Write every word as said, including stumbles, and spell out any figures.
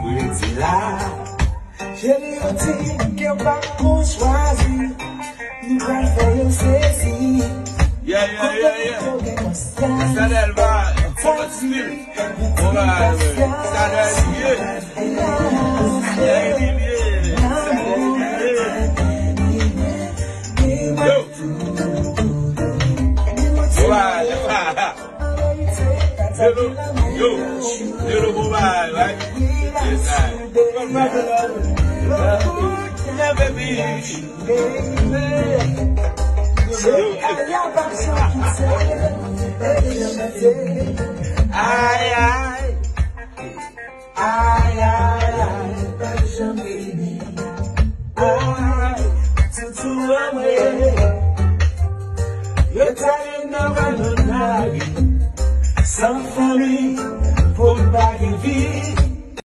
Mwen di la. Cheri, yo di m ke w pa pou chwazi. Nou pral fè yo sezi. Yeah, yeah, yeah, yeah. Yo gen konsyans. Sa Delva, fò stil. Bon bagay, wi. Sa Delva, yeah. Yeah, yeah, yeah. Yo. Bon bagay. Yo, yo, yo, bon bagay, right? Yes, I. Yeah, baby. Yo. Ay, ay. Ay, ay, ay, pa janm baby. Ay, toutou anmwe. Yo ta ye nan vann nan lari. San fanmi, pou m pa gen vi.